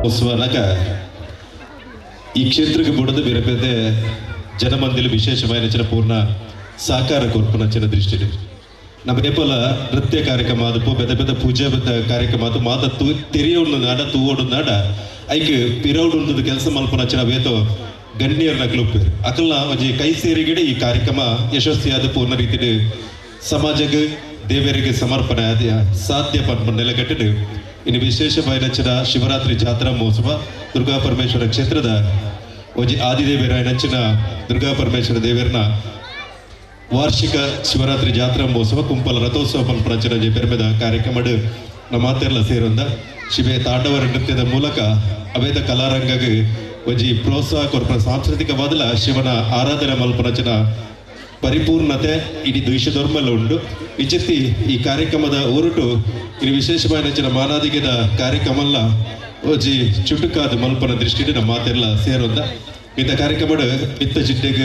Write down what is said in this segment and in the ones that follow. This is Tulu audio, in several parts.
ಉತ್ಸವನಾಗ ಈ ಕ್ಷೇತ್ರಕ್ಕೆ ಬುಡದ ಬೇರೆ ಬೇರೆ ಜನಮಂದಿಲು ವಿಶೇಷವಾಯಿನ ಪೂರ್ಣ ಸಹಕಾರ ಕೊರ್ಪುನಂಚಿನ ದೃಷ್ಟಿಡ್ ನಮ್ಮ ಏಪಲ ನೃತ್ಯ ಕಾರ್ಯಕ್ರಮ ಅದು ಪೆದ ಪೆದ ಪೂಜೆ ಕಾರ್ಯಕ್ರಮ ಅದು ಮಾತ ತೂ ತೆರೆಯೋಡು ನಾಡ ತೂವೋಡು ನಾಡ ಐಕ್ ಪಿರೌಡು ಕೆಲಸ ಮಲ್ಪುನಂಚಿನ ವೇತೋ ಗಣ್ಯರ್ನ ಕ್ಲುಪ್ಪೇರು ಅಕಲ್ನ ಒಂಜಿ ಕೈ ಸೇರಿಗಡೆ ಈ ಕಾರ್ಯಕ್ರಮ ಯಶಸ್ವಿಯಾದ ಪೂರ್ಣ ರೀತಿಡ್ ಸಮಾಜಕ್ಕೆ ದೇವರಿಗೆ ಸಮರ್ಪಣೆ ಆದ ಸಾಧ್ಯ ಪನ್ಪುನ ನೆಲೆಗಟ್ಟಿಡ್ ಇನ್ನು ವಿಶೇಷವಾಯಿನಂಚಿನ ಶಿವರಾತ್ರಿ ಜಾತ್ರಾ ಮಹೋತ್ಸವ ದುರ್ಗಾ ಪರಮೇಶ್ವರ ಕ್ಷೇತ್ರದ ಒಂಜಿ ಆದಿದೇವರಾಯನಂಚಿನ ದುರ್ಗಾ ಪರಮೇಶ್ವರ ದೇವರನ ವಾರ್ಷಿಕ ಶಿವರಾತ್ರಿ ಜಾತ್ರಾ ಮಹೋತ್ಸವ ಕುಂಪಲ ರಥೋತ್ಸವ ಪನ್ಪುನಂಚಿನ ಒಂಜಿ ಪೆರ್ಮೆದ ಕಾರ್ಯಕ್ರಮಡ್ ನಮ್ಮ ಮಾತೆರ್ಲ ಸೇರೊಂದ ಶಿವೆ ತಾಂಡವ ನೃತ್ಯದ ಮೂಲಕ ಅವೇದ ಕಲಾರಂಗಗ್ ಒಂಜಿ ಪ್ರೋತ್ಸಾಹ ಕೊರ್ಪುನ ಸಾಂಸ್ಕೃತಿಕವಾದಲ ಶಿವನ ಆರಾಧನೆ ಮಲ್ಪುನಂಚಿನ ಪರಿಪೂರ್ಣತೆ ಇಡೀ ದೇಶದೊರ್ಮೆಲ್ಲ ಉಂಡು. ಇಂಚಿತ್ತಿ ಈ ಕಾರ್ಯಕ್ರಮದ ಊರುಟು ಇದು ವಿಶೇಷವಾಯಿನಂಚಿನ ಮಾನಾದಿಗೆದ ಕಾರ್ಯಕ್ರಮಲ್ಲ ಒಂಜಿ ಚುಟುಕಾದ ಮಲ್ಪನ ದೃಷ್ಟಿಡ್ ನಮ್ಮ ಮಾತೆಲ್ಲ ಸೇರೊಂದ ಇಂಥ ಕಾರ್ಯಕ್ರಮಡ್ ಮಿತ್ತ ಜಿಡ್ಡೆಗ್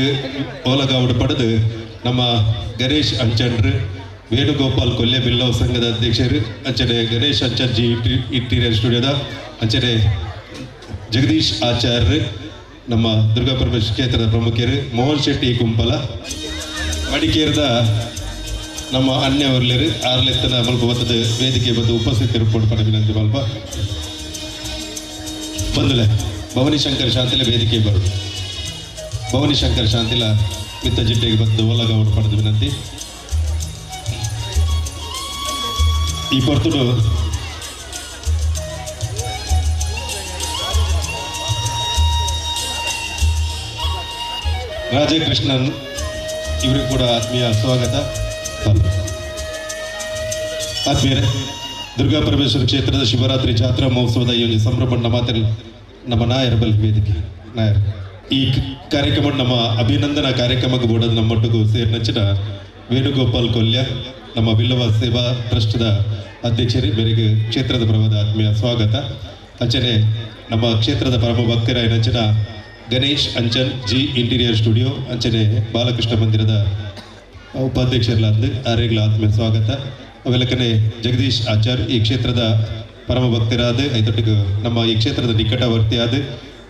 ಓಲಗಾವುಡು ಪಡೆದು ನಮ್ಮ ಗಣೇಶ್ ಅಂಚನ್ರು, ವೇಣುಗೋಪಾಲ್ ಕೊಲ್ಯ ಬಿಲ್ಲವ ಸಂಘದ ಅಧ್ಯಕ್ಷರು, ಅಂಚನೆ ಗಣೇಶ್ ಅಂಚನ್ ಜಿ ಇಂಟೀರಿಯರ್ ಸ್ಟುಡಿಯೋದ ಅಂಚನೆ ಜಗದೀಶ್ ಆಚಾರ್ಯರು, ನಮ್ಮ ದುರ್ಗಾ ಪರಮೇಶ್ವರ ಕ್ಷೇತ್ರದ ಪ್ರಮುಖರು ಮೋಹನ್ ಶೆಟ್ಟಿ ಕುಂಪಲ, ಮಡಿಕೇರದ ನಮ್ಮ ಅನ್ಯವರ್ಲರು ಆರ್ಲೆತ್ತನ ಮಲ್ಪ ಬತ್ತದ ವೇದಿಕೆ ಬತ್ತು ಉಪಸ್ಥಿತರು ಪಡ ವಿನಂತಿ ಮಲ್ಪ ಬಂದುಲೆ ಭವಾನಿ ಶಂಕರ್ ಶಾಂತಿಲ ವೇದಿಕೆ ಬರು ಭವಾನಿ ಶಂಕರ್ ಶಾಂತಿಲ ಮಿತ್ತ ಜಿಡ್ಡೆಗೆ ಬಂದು ಒಲಗಾವುಡು ಪಡೆದ ವಿನಂತಿ. ಈ ಪೊರ್ತುಡು ರಾಜಕೃಷ್ಣನ್ ಇವರಿಗೂ ಕೂಡ ಆತ್ಮೀಯ ಸ್ವಾಗತ. ಆತ್ಮೀಯರೇ, ದುರ್ಗಾ ಪರಮೇಶ್ವರ ಕ್ಷೇತ್ರದ ಶಿವರಾತ್ರಿ ಜಾತ್ರಾ ಮಹೋತ್ಸವದ ಈ ಒಂದು ಸಂಭ್ರಮ ಮಾತ್ರ ನಮ್ಮ ನಾಯರ್ ಬಲ್ ವೇದಿಕೆ ನಾಯರ್ ಈ ಕಾರ್ಯಕ್ರಮ ನಮ್ಮ ಅಭಿನಂದನಾ ಕಾರ್ಯಕ್ರಮಕ್ಕೆ ಬೋಡದ ನಮ್ಮೊಟ್ಟಿಗೂ ಸೇರಿನಂಚಿನ ವೇಣುಗೋಪಾಲ್ ಕೊಲ್ಯ ನಮ್ಮ ಬಿಲ್ಲವ ಸೇವಾ ಟ್ರಸ್ಟ್ದ ಅಧ್ಯಕ್ಷರೇ ಬೇರೆಗೆ ಕ್ಷೇತ್ರದ ಪರವಾದ ಆತ್ಮೀಯ ಸ್ವಾಗತ. ಅಂಚನೆ ನಮ್ಮ ಕ್ಷೇತ್ರದ ಪರಮ ಭಕ್ತರಾಯನಂಚಿನ ಗಣೇಶ್ ಅಂಚನ್ ಜಿ ಇಂಟೀರಿಯರ್ ಸ್ಟುಡಿಯೋ ಅಂಚನೆ ಬಾಲಕೃಷ್ಣ ಮಂದಿರದ ಉಪಾಧ್ಯಕ್ಷರಲಾದ ಆರ್ಯಗಳ ಆತ್ಮೀಯ ಸ್ವಾಗತ. ಅವೆಲ್ಲಕನೆ ಜಗದೀಶ್ ಆಚಾರ್ ಈ ಕ್ಷೇತ್ರದ ಪರಮ ಭಕ್ತರಾದ ಐತೊಟ್ಟಿಗೆ ನಮ್ಮ ಈ ಕ್ಷೇತ್ರದ ನಿಕಟವರ್ತಿಯಾದ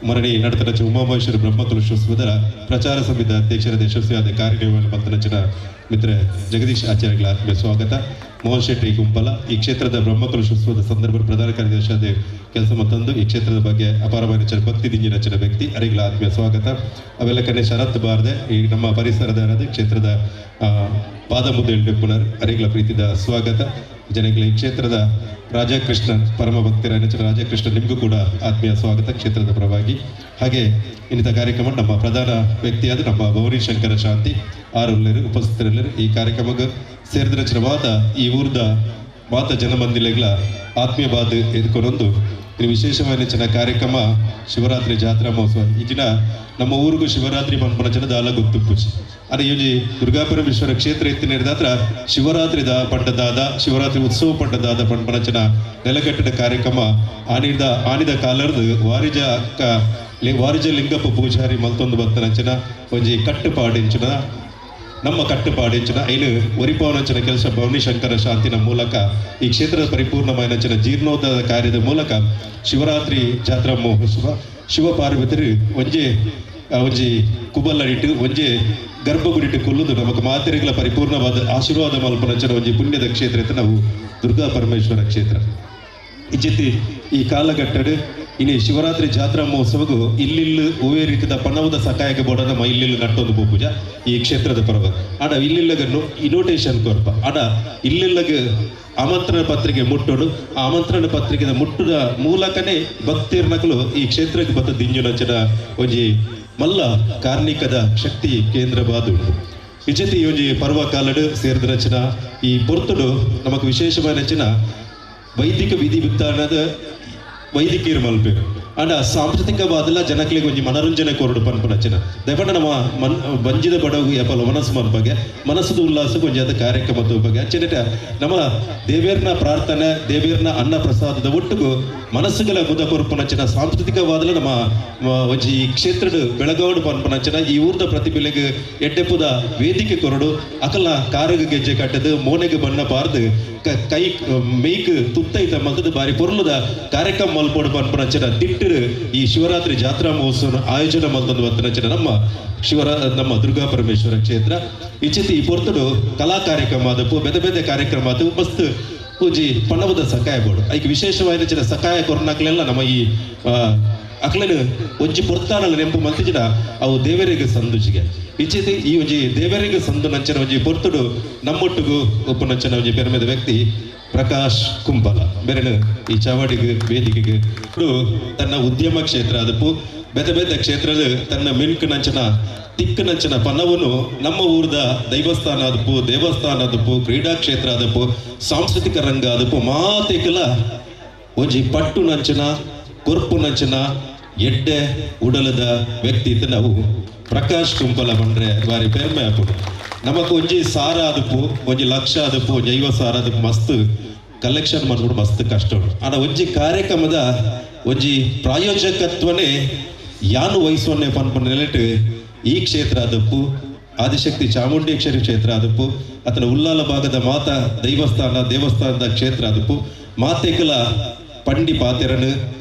ಮರಣಿ ನಡತನಚ ಉಮಾಮಹೇಶ್ವರ ಬ್ರಹ್ಮಕಲಶೋತ್ಸವದ ಪ್ರಚಾರ ಸಮಿತಿ ಅಧ್ಯಕ್ಷರಾದ ಯಶಸ್ವಿಯಾದ ಕಾರ್ಯನಿರ್ವಹಣೆ ಮತ್ತನಂಚಿನ ಮಿತ್ರ ಜಗದೀಶ್ ಆಚಾರ್ಯಗಳ ಆತ್ಮೀಯ ಸ್ವಾಗತ. ಮೋಹನ್ ಶೆಟ್ಟಿ ಕುಂಪಲ ಈ ಕ್ಷೇತ್ರದ ಬ್ರಹ್ಮಕಲಶೋತ್ಸವದ ಸಂದರ್ಭ ಪ್ರಧಾನ ಕಾರ್ಯದರ್ಶಿಯಾದ ಕೆಲಸ ಮತ್ತೊಂದು ಈ ಕ್ಷೇತ್ರದ ಬಗ್ಗೆ ಅಪಾರವಾದ ಭಕ್ತಿ ದಿಂಜಿನಂಚಿನ ವ್ಯಕ್ತಿ ಅರಿಗಳ ಆತ್ಮೀಯ ಸ್ವಾಗತ. ಅವೆಲ್ಲ ಕನೆ ಶರತ್ ಬಾರದೆ ಈ ನಮ್ಮ ಪರಿಸರದ ಕ್ಷೇತ್ರದ ಪಾದ ಮುದ್ದೆ ಪುನರ್ ಅರಿಗಳ ಪ್ರೀತಿದ ಸ್ವಾಗತ. ಜನಗಳ ಈ ಕ್ಷೇತ್ರದ ರಾಜಕೃಷ್ಣ ಪರಮ ಭಕ್ತರ ರಾಜಕೃಷ್ಣ ನಿಮಗೂ ಕೂಡ ಆತ್ಮೀಯ ಸ್ವಾಗತ ಕ್ಷೇತ್ರದ ಪರವಾಗಿ. ಹಾಗೆ ಇನ್ನಿತ ಕಾರ್ಯಕ್ರಮ ನಮ್ಮ ಪ್ರಧಾನ ವ್ಯಕ್ತಿಯಾದ ನಮ್ಮ ಭವಾನಿ ಶಂಕರ ಶಾಂತಿ ಆರುಲ್ಲರು ಉಪಸ್ಥಿತರೆಲ್ಲರು ಈ ಕಾರ್ಯಕ್ರಮಕ್ಕೆ ಸೇರಿದ ಮಾತ ಈ ಊರ್ದ ಮಾತ ಜನಮಂದಿಲೆಗಳ ಆತ್ಮೀಯ ಬಾದ ಎದ್ಕೊಂಡೊಂದು ಇನ್ನು ವಿಶೇಷವಾದ ಚೆನ್ನ ಕಾರ್ಯಕ್ರಮ ಶಿವರಾತ್ರಿ ಜಾತ್ರಾ ಮಹೋತ್ಸವ. ಈ ದಿನ ನಮ್ಮ ಊರಿಗೂ ಶಿವರಾತ್ರಿ ಪನ್ಪುನ ಜನ ದಾಲ ಗೊತ್ತುಪ್ಪುಜಿ. ಅದೇ ಈ ದುರ್ಗಾಪರಮೇಶ್ವರ ಕ್ಷೇತ್ರ ಇತ್ತಿನ ಶಿವರಾತ್ರಿ the ಪಂಡದಾದ ಶಿವರಾತ್ರಿ ಉತ್ಸವ ಪಂಡದಾದ ಪನ್ಪುನ ನೆಲಕಟ್ಟಿದ ಕಾರ್ಯಕ್ರಮ ಆನಿದ ಆನಿದ ಕಾಲರ್ದು ವಾರಿಜ ವಾರಿಜ ಲಿಂಗಪ್ಪ ಪೂಜಾರಿ ಮಲ್ತೊಂದು ಬತ್ತನಂಚಿನ ಒಂಜಿ ಕಟ್ಟುಪಾಡಿಂಚಿನ ನಮ್ಮ ಕಟ್ಟುಪಾಡಿಂಚಿನ ಐನು ಒರಿಪವನಂಚಿನ ಕೆಲಸ ಭವಾನಿ ಶಂಕರ ಶಾಂತಿನ ಮೂಲಕ ಈ ಕ್ಷೇತ್ರದ ಪರಿಪೂರ್ಣಮಾಯಿನಂಚಿನ ಜೀರ್ಣೋದ್ಧಾರ ಕಾರ್ಯದ ಮೂಲಕ ಶಿವರಾತ್ರಿ ಜಾತ್ರಾ ಮಹೋತ್ಸವ ಶಿವಪಾರ್ವತಿರು ಒಂಜೆ ಒಂಜಿ ಕುಬಲ್ಲಡಿಟ್ಟು ಒಂಜೆ ಗರ್ಭಗುಡಿಟ್ಟು ಕೊಲ್ಲುದು ನಮಕ್ ಮಾತೆರೆಗಳ ಪರಿಪೂರ್ಣವಾದ ಆಶೀರ್ವಾದ ಮಲ್ಪನಂಚಿನ ಒಂಜಿ ಪುಣ್ಯದ ಕ್ಷೇತ್ರ ಅಂತ ನಾವು ದುರ್ಗಾ ಪರಮೇಶ್ವರ ಕ್ಷೇತ್ರ. ಇಂಚಿತ್ತಿ ಈ ಕಾಲಘಟ್ಟಡು ಇನಿ ಶಿವರಾತ್ರಿ ಜಾತ್ರಾ ಮಹೋತ್ಸವಗೂ ಇಲ್ಲಿಲ್ಲು ಒವ್ವೇ ರೀತಿಯ ಪಣವದ ಸಕಾಯಕ ಬೋಡ ನಮ್ಮ ಇಲ್ಲಿಲ್ಲು ನಟ್ಟೊಂದು ಪೂಜ ಈ ಕ್ಷೇತ್ರದ ಪರ್ವ. ಆಡ ಇಲ್ಲಿಲ್ಲಗನ್ನು ಇನ್ವಿಟೇಷನ್ ಕೊರ್ಪ ಆಡ ಇಲ್ಲಿಲ್ಲಗ ಆಮಂತ್ರಣ ಪತ್ರಿಕೆ ಮುಟ್ಟೋಡು. ಆ ಆಮಂತ್ರಣ ಪತ್ರಿಕೆದ ಮುಟ್ಟುದ ಮೂಲಕನೇ ಭಕ್ತಿರ್ನಕಲು ಈ ಕ್ಷೇತ್ರಕ್ಕೆ ಬತ್ತ ದಿಂಜುನಂಚಿನ ಒಂಜಿ ಮಲ್ಲ ಕಾರ್ಣಿಕದ ಶಕ್ತಿ ಕೇಂದ್ರ ಬಾದುಂಡು. ವಿಜತಿ ಒಂಜಿ ಪರ್ವ ಕಾಲಡು ಸೇರಿದ ಈ ಪೊರ್ತುಡು ನಮಕ್ ವಿಶೇಷವಾದ ವೈದಿಕ ವಿಧಿ ವಿಧಾನದ ವೈದಿಕೀರು ಮಲ್ಪೇರು. ಆಂಡ ಸಾಂಸ್ಕೃತಿಕವಾದಲ ಜನಕ್ಲೆಗ್ ಒಂಜಿ ಮನೋರಂಜನೆ ಕೊರಡು ಪನ್ಪುನಂಚಿನ ದಯಪಂಡ ನಮ್ಮ ಮನ್ ಬಂಜಿದ ಬಡವು ಯಪಲ ಮನಸ್ಸು ಮನ್ಪಗೆ ಮನಸ್ಸದ ಉಲ್ಲಾಸಕ್ಕೆ ಒಂಜಿ ಆದ ಕಾರ್ಯಕ್ರಮ ತೂಪಗೆ ಅಂಚೆನೆಟ ನಮ್ಮ ದೇವೇರ್ನ ಪ್ರಾರ್ಥನೆ ದೇವೇರ್ನ ಅನ್ನ ಪ್ರಸಾದದ ಒಟ್ಟುಗು ಮನಸ್ಸುಗಳ ಮುದ ಕೊರ್ಪುನಂಚಿನ ಸಾಂಸ್ಕೃತಿಕವಾದಲ ನಮ್ಮ ಒಂಜಿ ಕ್ಷೇತ್ರದ ಬೆಳಗಾವಡು ಪನ್ಪುನಂಚಿನ ಈ ಊರ್ದ ಪ್ರತಿಭೆಲೆಗ್ ಎಡ್ಡೆಪುದ ವೇದಿಕೆ ಕೊರಡು ಅಕಲ್ನ ಕಾರುಗ್ ಗೆಜ್ಜೆ ಕಟ್ಟದು ಮೋನೆಗೆ ಬಣ್ಣ ಪಾರ್ದು ಕೈ ಮೇಯ್ಕ್ ತುತ್ತೈತ ಮಲ್ತದ ಬಾರಿ ಪೊರ್ಲುದ ಕಾರ್ಯಕ್ರಮ ಮಲ್ಪೋಡು ಪನ್ಪುನಂಚಿನ ದಿಟ್ಟು ಈ ಶಿವರಾತ್ರಿ ಜಾತ್ರಾ ಮಹೋತ್ಸವ ಆಯೋಜನೆ ಮಲ್ತೊಂದು ಬತ್ತನಂಚಿನ ನಮ್ಮ ನಮ್ಮ ದುರ್ಗಾ ಪರಮೇಶ್ವರ ಕ್ಷೇತ್ರ ಇಚಿತಿ ಈ ಪೊರ್ತುಡು ಕಲಾ ಕಾರ್ಯಕ್ರಮ ಅದಪ್ಪು ಬೇತೆ ಬೇತೆ ಕಾರ್ಯಕ್ರಮ ಅದು ಮಸ್ತ್ ಪೂಜಿ ಪಣವದ ಸಕಾಯ ಬೋಡು ಐಕ್ ವಿಶೇಷವಾದ ಸಕಾಯ ಕೊರ್ನಕ್ಲೆಲ್ಲ ನಮ್ಮ ಈ ಅಕ್ಲೆನ್ ಒಂಜಿ ಪೊರ್ತಾನಲ ನೆಂಪು ಮಲ್ತಿಜಿಡ ಅವು ದೇವರಿಗೆ ಸಂದುಜಿಗೆ ಇಚ್ಚಿತಿ ಈ ಒಂಜಿ ದೇವರಿಗೆ ಸಂದು ನಂಚಿನ ಒಂಜಿ ಪೊರ್ತುಡು ನಮ್ಮೊಟ್ಟುಗು ಉಪ್ಪು ನಂಚಿನ ಒಂಜಿ ಪೆರ್ಮೆದ ವ್ಯಕ್ತಿ ಪ್ರಕಾಶ್ ಕುಂಪಲ ಬೆರೆನು ಈ ಚಾವಡಿಗೆ ವೇದಿಕೆಗೆ ತನ್ನ ಉದ್ಯಮ ಕ್ಷೇತ್ರ ಅದಪ್ಪು ಬೇತೆ ಬೇತೆ ಕ್ಷೇತ್ರದ ತನ್ನ ಮಿಲ್ಕ್ ನಂಚನ ತಿಕ್ಕು ನಂಚನ ಪನವನ್ನು ನಮ್ಮ ಊರ್ದ ದೈವಸ್ಥಾನ ಅದಪ್ಪು ದೇವಸ್ಥಾನ ಅದಪ್ಪು ಕ್ರೀಡಾ ಕ್ಷೇತ್ರ ಅದಪ್ಪು ಸಾಂಸ್ಕೃತಿಕ ರಂಗ ಅದಪ್ಪು ಮಾತೆಕಲ ಒಂಜಿ ಪಟ್ಟು ನಂಚನ ಕೊರ್ಪು ನಂಚನ ಎಡ್ಡೆ ಉಡಲದ ವ್ಯಕ್ತಿ ನಾವು ಪ್ರಕಾಶ್ ಕುಂಪಲ ಬಂದ್ರೆ ಬಾರಿ ಪೆರ್ಮೆ ಆಪುಡು. ನಮಕ್ ಒಂಜಿ ಸಾರ ಅದಪ್ಪು ಒಂಜಿ ಲಕ್ಷ ಅದಪ್ಪು ಒಂಜಿ 50 ಸಾವಿರ ಅದಪ್ಪು ಮಸ್ತ್ ಕಲೆಕ್ಷನ್ ಮಾಡ್ಬಿಡು ಮಸ್ತ್ ಕಷ್ಟ ಉಂಟು. ಆಡ ಒಂಜಿ ಕಾರ್ಯಕ್ರಮದ ಒಂಜಿ ಪ್ರಾಯೋಜಕತ್ವನೇ ಯಾನು ವಹಿಸುವನ್ನೇ ಪನ್ಪುನ ನೆಲೆಟ್ ಈ ಕ್ಷೇತ್ರ ಅದಪ್ಪು ಆದಿಶಕ್ತಿ ಚಾಮುಂಡೇಶ್ವರಿ ಕ್ಷೇತ್ರ ಅದಪ್ಪು ಅತನ ಉಲ್ಲಾಲ ಭಾಗದ ಮಾತಾ ದೈವಸ್ಥಾನ ದೇವಸ್ಥಾನದ ಕ್ಷೇತ್ರ ಅದಪ್ಪು ಮಾತೆಕಲ ಪಂಡಿ ಪಾತೆರನು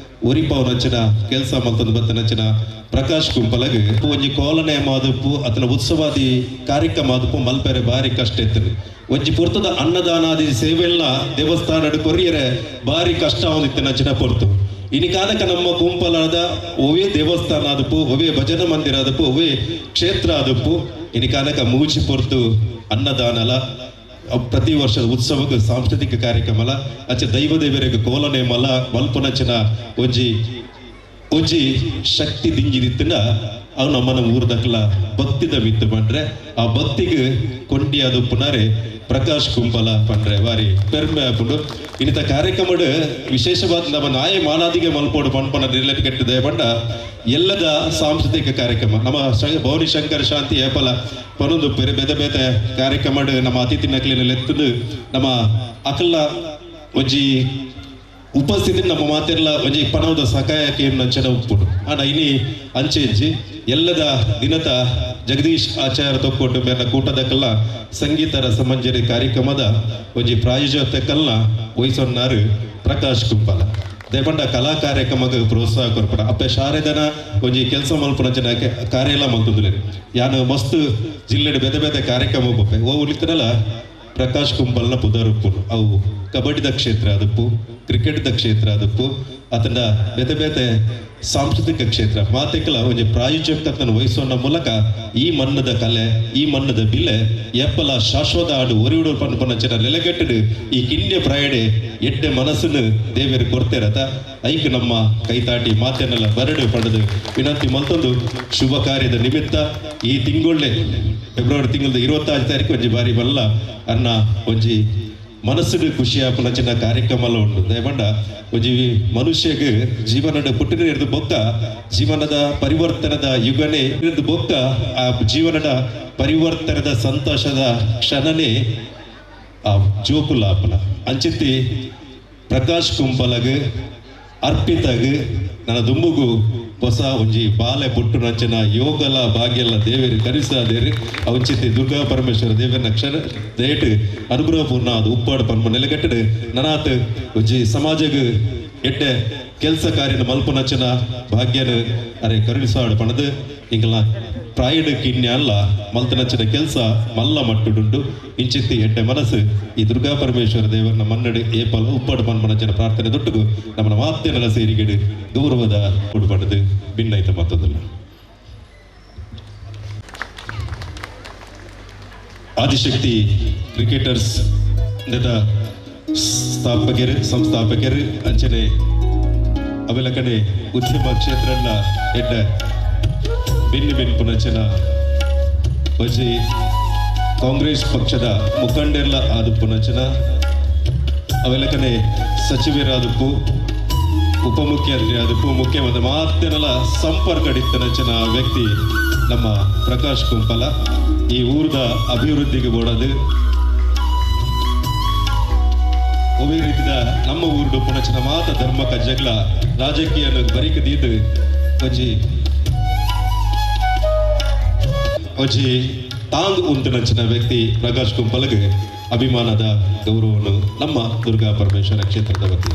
ಒರಿಪಾವ್ ನಂಚಿನ ಕೆಲಸ ಮಲ್ತೊಂದು ಬತ್ತನಂಚಿನ ಪ್ರಕಾಶ್ ಕುಂಪಲಗ್ ಒಂಜಿ ಕೋಲನೆ ಮಾದಪ್ಪು ಅತನ ಉತ್ಸವಾದಿ ಕಾರ್ಯಕ್ರಮ ಆದಪ್ಪು ಮಲ್ಪೆರೆ ಬಾರಿ ಕಷ್ಟ ಇತ್ತು. ಒಂಜಿ ಪೊರ್ತದ ಅನ್ನದಾನಾದಿ ಸೇವೆಲ್ಲ ದೇವಸ್ಥಾನ ಕೊರಿಯರೆ ಬಾರಿ ಕಷ್ಟ ಒಂದಿತ್ತು ನಂಚಿನ ಪೊರ್ತು. ಇನಿ ಕಾಲಕ್ಕೆ ನಮ್ಮ ಕುಂಪಲಾದ ಒವೇ ದೇವಸ್ಥಾನ ಆದಪ್ಪು ಒವೇ ಭಜನ ಮಂದಿರ ಆದಪ್ಪು ಒವೇ ಕ್ಷೇತ್ರ ಆದಪ್ಪು ಇನಿ ಕಾಲಕ್ಕೆ ಮೂಜಿ ಪೊರ್ತು ಅನ್ನದಾನಲ ಪ್ರತಿ ವರ್ಷದ ಉತ್ಸವಕ್ಕೆ ಸಾಂಸ್ಕೃತಿಕ ಕಾರ್ಯಕ್ರಮಲ ಅಚ್ಚ ದೈವ ದೇವರಿಗೆ ಕೋಲನೆ ಮಲ ಮಲ್ಪನಂಚಿನ ಒಂಜಿ ಒಂಜಿ ಶಕ್ತಿ ದಿಂಜಿದಿತ್ತಿನ ಅವು ನಮ್ಮನ ಊರ್ದಕ್ಲ ಭಕ್ತಿದ ಮಿತ್ತು ಪಂಡ್ರೆ ಆ ಭಕ್ತಿಗೆ ಕೊಂಡಿ ಅದು ಪುನರೆ ಪ್ರಕಾಶ್ ಕುಂಪಲ ಪಂಡ್ರೆ ಬಾರಿ ಪೆರ್ಮೆ ಆಪುಂಡು. ಇನ್ನಿತ ಕಾರ್ಯಕ್ರಮಡು ವಿಶೇಷವಾದ ನಮ್ಮ ನಾಯ ಮಾನಾದಿಗೆ ಮಲ್ಪೋಡು ಪನ್ಪನ ನಿರ್ಲಟ್ ಕಟ್ಟಿದೆ ಪಂಡ ಎಲ್ಲದ ಸಾಂಸ್ಕೃತಿಕ ಕಾರ್ಯಕ್ರಮ ನಮ್ಮ ಭವಾನಿ ಶಂಕರ್ ಶಾಂತಿ ಏಪಲ ಪನೊಂದು ಬೇರೆ ಬೇತೆ ಬೇತೆ ಕಾರ್ಯಕ್ರಮ ನಮ್ಮ ಅತಿಥಿ ನಕಲಿನ ಲೆತ್ತದು ನಮ್ಮ ಅಕಲ್ಲ ಒಂಜಿ ಉಪಸ್ಥಿತಿ ನಮ್ಮ ಮಾತೆಲ್ಲ ಒಂಜಿ ಪಣವದ ಸಕಾಯಕ್ಕೆ ನಂಚನ ಉಪ್ಪುಡು. ಆಂಡ ಇನಿ ಅಂಚೆಂಚಿ ಎಲ್ಲದ ದಿನತ ಜಗದೀಶ್ ಆಚಾರ್ಯ ತೊಕ್ಕೊಟ್ಟು ಮೇಲ ಕೂಟದಕ್ಕೆಲ್ಲ ಸಂಗೀತ ರಸಮಂಜರಿ ಕಾರ್ಯಕ್ರಮದ ಒಂಜಿ ಪ್ರಾಯೋಜಕಲ್ಲ ವಹಿಸೊನ್ನಾರು ಪ್ರಕಾಶ್ ಕುಂಪಲ. ದಯಪಂಡ ಕಲಾ ಕಾರ್ಯಕ್ರಮಕ್ಕೆ ಪ್ರೋತ್ಸಾಹ ಕೊರ್ಪಡ ಅಪ್ಪೆ ಶಾರದನ ಒಂಜಿ ಕೆಲಸ ಮಲ್ಪುನ ಜನ ಕಾರ್ಯ ಎಲ್ಲ ಮಲ್ತೊಂದುಲ್ಲೆರ್. ಯಾನು ಮಸ್ತ್ ಜಿಲ್ಲೆಡ್ ಬೇತೆ ಬೇತೆ ಕಾರ್ಯಕ್ರಮ ಪೋಪೆ ಓ ಉಳಿತನಲ್ಲ ಪ್ರಕಾಶ್ ಕುಂಪಲ್ನ ಪುದರ್ ಉಪ್ಪುನು. ಅವು ಕಬಡ್ಡಿದ ಕ್ಷೇತ್ರ ಅದಪ್ಪು ಕ್ರಿಕೆಟ್ದ ಕ್ಷೇತ್ರ ಅದಪ್ಪು ಅತನ ಬೇತೆ ಬೇತೆ ಸಾಂಸ್ಕೃತಿಕ ಕ್ಷೇತ್ರ ಮಾತೆಕಲ ಒಂಜಿ ಪ್ರಾಯೋಜಕತ್ವನ ವಹಿಸೋಣ ಮೂಲಕ ಈ ಮಣ್ಣದ ಕಲೆ ಈ ಮಣ್ಣದ ಬಿಲೆ ಎಪ್ಪಲ ಶಾಶ್ವತ ಆಡು ಒರಿಯುಡು ಪನ್ಪನಂಚಿನ ನೆಲೆಗಟ್ಟಡು ಈ ಕಿನ್ಯ ಪ್ರಾಯಡೆ ಎಡ್ಡೆ ಮನಸ್ಸನ್ನು ದೇವರು ಕೊಡ್ತೇರತ ಐಕ್ ನಮ್ಮ ಕೈತಾಟಿ ಮಾತೆನ್ನೆಲ್ಲ ಬರಡು ಪಡೆದು ವಿನಂತಿ ಮಲ್ತೊಂದು ಶುಭ ಕಾರ್ಯದ ನಿಮಿತ್ತ ಈ ತಿಂಗೊಳ್ಳೆ ಫೆಬ್ರವರಿ ತಿಂಗಳದ 26 ತಾರೀಕು ಒಂಜಿ ಬಾರಿ ಬಲ್ಲ ಅನ್ನ ಒಂಜಿ ಮನಸ್ಸುಡು ಖುಷಿಯಾಪುನಂಚಿನ ಕಾರ್ಯಕ್ರಮ ಉಂಟು. ದಯಪಂಡ ಒಂಜಿ ಮನುಷ್ಯಗೆ ಜೀವನದ ಪುಟ್ಟಿನ ಹಿಡಿದು ಬೊಕ್ಕ ಜೀವನದ ಪರಿವರ್ತನದ ಯುಗನೇ ಹಿಡಿದು ಬೊಕ್ಕ ಆ ಜೀವನದ ಪರಿವರ್ತನದ ಸಂತೋಷದ ಕ್ಷಣನೇ ಆ ಜೋಕುಲಾಪನ ಅಂಚಿತಿ ಪ್ರಕಾಶ್ ಕುಂಪಲಗ್ ಅರ್ಪಿತಗ್ ನನ್ನ ದುಂಬುಗು ಹೊಸ ಒಂಜಿ ಬಾಲೆ ಪುಟ್ಟು ನಂಚಿನ ಯೋಗಲ ಭಾಗ್ಯಲ ದೇವೇರು ಕರಿಸಾದೇರು ಅವಂಚಿತಿ ದುರ್ಗಾ ಪರಮೇಶ್ವರ ದೇವರನ ಕ್ಷಣ ದಯಟು ಅನುಗ್ರಹ ಪೂರ್ಣ ಅದು ಉಪ್ಪಾಡು ಪನ್ಮ ನೆಲೆಗಟ್ಟಡು ನನಾತ್ ಒಂಜಿ ಸಮಾಜಗ್ ಎಡ್ಡೆ ಕೆಲಸ ಕಾರ್ಯನ ಮಲ್ಪುನಂಚಿನ ಭಾಗ್ಯನ ಅರೆ ಕರುಣಿಸಾಡು ಪಣದು ಇಂಗಲ ಪ್ರಾಯಡು ಕಿನ್ಯ ಅಲ್ಲ ಮಲ್ತನಂಚಿನ ಕೆಲಸ ಮಲ್ಲ ಮಟ್ಟುಡುಂಡು ಇಂಚಿತ್ತಿ ಎಡ್ಡೆ ಮನಸ್ಸು ಈ ದುರ್ಗಾ ಪರಮೇಶ್ವರ ದೇವರನ್ನ ಮನ್ನಡಿ ಏಪಲ ಉಪ್ಪಾಡು ಪನ್ಪನಂಚಿನ ಪ್ರಾರ್ಥನೆ ದೊಟ್ಟುಗು ನಮ್ಮನ ಮಾತೆನೆಲ್ಲ ಸೇರಿಗೆಡು ಗೌರವದ ಉಡುಪಡದು ಭಿನ್ನೈತ ಮತ್ತದಲ್ಲ. ಆದಿಶಕ್ತಿ ಕ್ರಿಕೆಟರ್ಸ್ ಸ್ಥಾಪಕರು ಸಂಸ್ಥಾಪಕರು ಅಂಚನೆ ಅವೆಲ್ಲ ಕಡೆ ಉದ್ಯಮ ಕ್ಷೇತ್ರನ ಎಡ್ಡೆ ಬಿನ್ನಿ ಬಿನ್ ಪುನಂಚನ ಒಂಜಿ ಕಾಂಗ್ರೆಸ್ ಪಕ್ಷದ ಮುಖಂಡೆರ್ಲ ಆದು ಪುನಂಚನ ಅವೆಲ್ಲ ಕಡೆ ಸಚಿವರಾದಪ್ಪು ಉಪಮುಖ್ಯಮಂತ್ರಿ ಆದಿಪ್ಪು ಮುಖ್ಯಮಂತ್ರಿ ಮಾತೆನಲ ಸಂಪರ್ಕ ಇತ್ತನಂಚಿನ ವ್ಯಕ್ತಿ ನಮ್ಮ ಪ್ರಕಾಶ್ ಕುಂಪಲ. ಈ ಊರದ ಅಭಿವೃದ್ಧಿಗೆ ಬೋಡದು ಒವೇ ರೀತಿಯ ನಮ್ಮ ಊರುಡು ಪುನಚಿನ ಮಾತ ಧರ್ಮ ಕಜ್ಜಗ್ಲ ರಾಜಕೀಯ ಬರಿಕ ದೀದು ಒಂಜಿ ಒಂಜಿ ತಾಂಗ್ ಉಂಟುನಂಚಿನ ವ್ಯಕ್ತಿ ಪ್ರಕಾಶ್ ಕುಂಪಲ್ಗೆ ಅಭಿಮಾನದ ಗೌರವವನ್ನು ನಮ್ಮ ದುರ್ಗಾ ಪರಮೇಶ್ವರ ಕ್ಷೇತ್ರದ ವತಿ.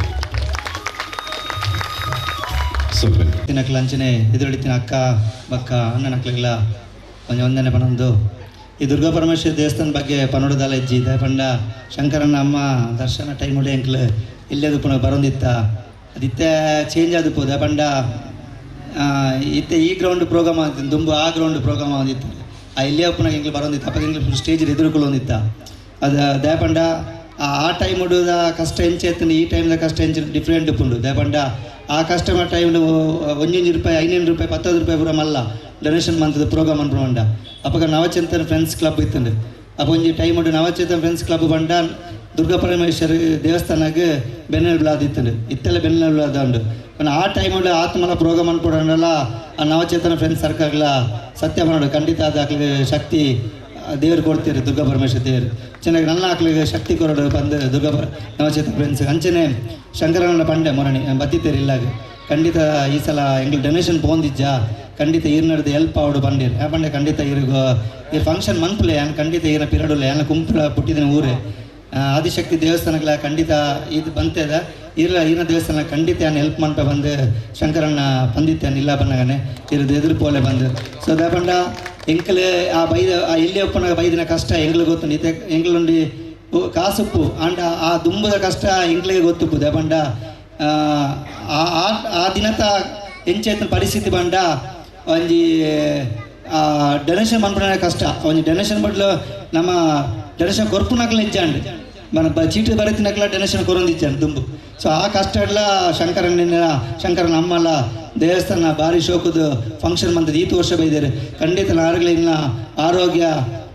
ತಿನಕ್ಲ ಅಂಚನೆ ಎದುರುಡಿತಿನ ಅಕ್ಕ ಬಕ್ಕ ಅಣ್ಣನಕ್ಲೆಗ್ಲ ಒಂಜಿ ಒಂದನೆ ಪನೊಂದು ಈ ದುರ್ಗಾ ಪರಮೇಶ್ವರ ದೇವಸ್ಥಾನ ಬಗ್ಗೆ ಪನೊಡದಲ್ಲ ಇಜ್ಜಿ ಪಂಡ ಶಂಕರನ ಅಮ್ಮ ದರ್ಶನ ಟೈಮ್ ಉಡೆ ಎಂಕ್ಲು ಇಲ್ಲೇದು ಪುನಃ ಬರೊಂದಿತ್ತ ಅದಿತ್ತೆ ಚೇಂಜ್ ಆದ ಪೋದ ಪಂಡ ಇತ್ತೆ ಈ ಗ್ರೌಂಡ್ ಪ್ರೋಗ್ರಾಮ್ ಆಗ್ತೀನಿ ದುಂಬು ಆ ಗ್ರೌಂಡ್ ಪ್ರೋಗ್ರಾಮ್ ಆದಿತ್ತು ಆ ಇಲ್ಲೇ ಪುನಃ ಎಂಕ್ಲು ಬರೊಂದಿತ್ತ ಅಪ್ಪ ಎಂಕ್ಲು ಸ್ಟೇಜ್ ಎದುರುಕೊಳ್ಳೊಂದಿತ್ತ ಅದು ದಯಪಂಡ ಆ ಟೈಮ್ ಉಡುದ ಕಷ್ಟ ಎಂಚೆ ಈ ಟೈಮ್ದ ಕಷ್ಟ ಎಂಚೆ ಡಿಫ್ರೆಂಟ್ ಉಪ್ಪುಂಡು. ದಯಪಂಡ ಆ ಕಸ್ಟಮರ್ ಟೈಮ್ ಒಂಜೊಂಜಿ ರೂಪಾಯಿ 500 ರೂಪಾಯಿ 10 ರೂಪಾಯಿ ಪೂರ ಮಲ್ಲ ಡೊನೇಷನ್ ಮಂತದ ಪ್ರೋಗ್ರಾಮ್ ಅನ್ಪುಂಡ. ಅಪಗ ನವಚೇತನ ಫ್ರೆಂಡ್ಸ್ ಕ್ಲಬ್ ಇತ್ತಂಡು ಅಪ್ಪ ಒಂಜಿ ಟೈಮ್ ಉಂಡು ನವಚೇತನ ಫ್ರೆಂಡ್ಸ್ ಕ್ಲಬ್ ಬಂಡ ದುರ್ಗಾ ಪರಮೇಶ್ವರ ದೇವಸ್ಥಾನಕ್ಕೆ ಬೆನ್ನೆಲುಬಾದ ಇತ್ತಂಡು ಇತ್ತೆಲ್ಲ ಬೆನ್ನೆಲುಬಾದ ಉಂಡು. ಆ ಟೈಮ್ ಉಂಡು ಆತ್ಮಲ ಪ್ರೋಗ್ರಾಮ್ ಅನ್ಪುಡಲ್ಲ ಆ ನವಚೇತನ ಫ್ರೆಂಡ್ಸ್ ಸರ್ಕಲ್ಗಳ ಸತ್ಯ ಮಾಡೋಡು ಖಂಡಿತ ಅದು ಆಕ್ಲಿಗೆ ಶಕ್ತಿ ದೇವರು ಕೊಡ್ತೀರಿ ದುರ್ಗಾ ಪರಮೇಶ್ವರ ದೇವರು ಚೆನ್ನಾಗಿ ನನ್ನ ಆಕ್ಲಿಗೆ ಶಕ್ತಿ ಕೊರಡು ಬಂದು ದುರ್ಗಾ ನವಚೇತನ ಫ್ರೆಂಡ್ಸ್ ಅಂಚನೆ ಶಂಕರನ ಪಂಡೆ ಮೊರಣಿ ಬತ್ತಿತ್ತೇರಿ ಇಲ್ಲಾಗ ಖಂಡಿತ ಈ ಸಲ ಎಂಗ್ಳು ಡೊನೇಷನ್ ಪೋಂದಿಜ್ಜ ಖಂಡಿತ ಈರ್ನಡ್ದು ಎಲ್ಪ್ ಆವಡು ಬಂಡೀರು ಆ ಪಂಡೆ ಖಂಡಿತ ಇರ್ಗ ಈ ಫಂಕ್ಷನ್ ಮನ್ಪುಲೆ ಯಾನ್ ಖಂಡಿತ ಈರ ಪಿರಡುಲೆ ಯಾನ ಕುಂಪುಲ ಪುಟ್ಟಿದಿನ ಊರೇ ಆದಿಶಕ್ತಿ ದೇವಸ್ಥಾನಗಳ ಖಂಡಿತ ಇದು ಬಂತದ ಇರ ಈನ ದೇವಸ್ಥಾನ ಖಂಡಿತ ಯಾನ್ ಹೆಲ್ಪ್ ಮನ್ಪ ಬಂದು ಶಂಕರಣ್ಣ ಬಂದಿತ್ತೇನೆ ಇಲ್ಲ ಬನ್ನಗನೆ ಇರದು ಎದುರು ಪೋಲೆ ಬಂದು. ಸೊ ದಾಪಂಡ ಎಂಕಲೆ ಆ ಬೈದ ಆ ಎಲ್ಲಿ ಒಪ್ಪನಾಗ ಬೈದಿನ ಕಷ್ಟ ಎಂಗ್ಳು ಗೊತ್ತುಂಡು ಇತ್ತೆ ಎಂಗ್ಳುಂಡಿ ಕಾಸುಪ್ಪು ಆಂಡ ಆ ದುಂಬುದ ಕಷ್ಟ ಎಂಗ್ಳಿಗೆ ಗೊತ್ತುಪ್ಪು. ದಾಪಂಡ ಆ ದಿನತ ಎಂಚೈತನ ಪರಿಸ್ಥಿತಿ ಬಂಡ ಒಂಜಿ ಡೊನೇಷನ್ ಮನ್ಪುನ ಕಷ್ಟ ಒಂಜಿ ಡೊನೇಷನ್ ಬಡ್ಲು ನಮ್ಮ ಡೊನೇಷನ್ ಕೊರ್ಪುನಕ್ಲ ಇಜ್ಜಾಂಡ್ మన ಚೀಟಿ ಬರೀತಿನಕ್ಲ ಡೊನೇಷನ್ ಕೊರೊಂದಿಜ್ಜಾಂಡ್ ದುಂಬು. ಸೊ ಆ ಕಷ್ಟ ಎಲ್ಲ ಶಂಕರಣ್ಣ ಶಂಕರನ ಅಮ್ಮಲ್ಲ ದೇವಸ್ಥಾನ ಭಾರಿ ಶೋಕದ ಫಂಕ್ಷನ್ ಬಂದದ್ದು ಈತು ವರ್ಷ ಬೈದಾರೆ ಖಂಡಿತ ನಾರುಗಳಿನ ಆರೋಗ್ಯ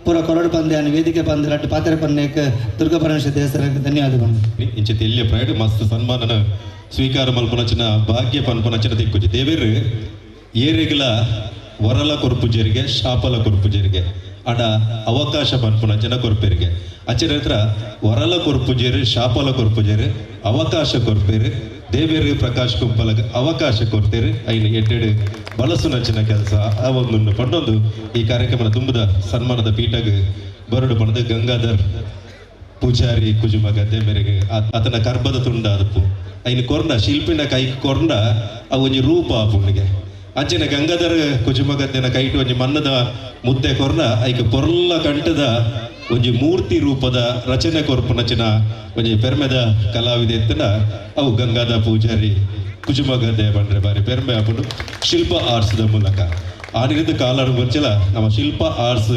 ಪೂರ ಕೊರಡು ಬಂದೆ ಅನ್ನ ವೇದಿಕೆ ಬಂದು ರಟ್ಟು ಪಾತ್ರೆ ಪನ್ನೇಕ್ ದುರ್ಗಾ ಪರಮೇಶ್ವರ ದೇವಸ್ಥಾನಕ್ಕೆ ಧನ್ಯವಾದಗಳು. ಇಂಚಿತ ಎಲ್ಲಿಯ ಪ್ರೈಡ್ ಮಸ್ತ್ ಸನ್ಮಾನನ ಸ್ವೀಕಾರ ಮಲ್ಪನಚಿನ ಭಾಗ್ಯ ಪನ್ಪನಚಿನ ತಿಕ್ಕುಜಿ ದೇವೇರು ಏರೆಗ್ಲ ವರಲ ಕೊರ್ಪುಜರಿಗೆ ಶಾಪಲ ಕೊರ್ಪುಜರಿಗೆ ಅಡ ಅವಕಾಶ ಪನ್ಪುನಂಚಿನ ಕೊರ್ಪೆರಿಗೆ ಅಂಚಿನ ಹತ್ರ ವರಲ ಕೊರ್ಪುಜೇರು ಶಾಪಲ ಕೊರ್ಪುಜೇರು ಅವಕಾಶ ಕೊರ್ಪೇರು ದೇವೇರು ಪ್ರಕಾಶ್ ಕುಂಪಲಗ ಅವಕಾಶ ಕೊಡ್ತೇರು ಐನು ಎಡ್ಡೆಡು ಬಳಸುನಂಚಿನ ಕೆಲಸ ಆ ಒಂದು ಪಂಡೊಂದು ಈ ಕಾರ್ಯಕ್ರಮದ ತುಂಬದ ಸನ್ಮಾನದ ಪೀಠಗ್ ಬರಡು ಪಣದು ಗಂಗಾಧರ್ ಪೂಜಾರಿ ಕುಜುಮಗದ್ದೆ ಮೇರೆಗೆ ಆತನ ಕರ್ಬದ ತುಂಡ ಅದಪ್ಪು ಐನು ಕೊರ್ನ ಶಿಲ್ಪಿನ ಕೈ ಕೊರ್ನ ಆ ಒಂಜಿ ರೂಪ ಆಪುನಿಗೆ ಅಂಚಿನ ಗಂಗಾಧರ ಕುಜುಮಗದ್ದೆನ ಕೈಟು ಒಂಜಿ ಮನ್ನದ ಮುದ್ದೆ ಕೊರ್ನ ಐಕ್ ಪೊರ್ಲ ಕಂಠದ ಒಂಜಿ ಮೂರ್ತಿ ರೂಪದ ರಚನೆ ಕೊರ್ಪುನಚಿನ ಒಂಜಿ ಪೆರ್ಮೆದ ಕಲಾವಿದ ಎತ್ತನ ಅವು ಗಂಗಾಧ ಪೂಜಾರಿ ಕುಜುಮಗದ್ದೆ ಬಂದ್ರೆ ಬಾರಿ ಪೆರ್ಮೆ ಆಪುಂಡು ಶಿಲ್ಪ ಆರ್ಟ್ಸ್ದ ಮೂಲಕ ಆ ನಿರಿದ ಕಾಲಡು ಮುಂಚೆಲ ನಮ್ಮ ಶಿಲ್ಪ ಆರ್ಟ್ಸ್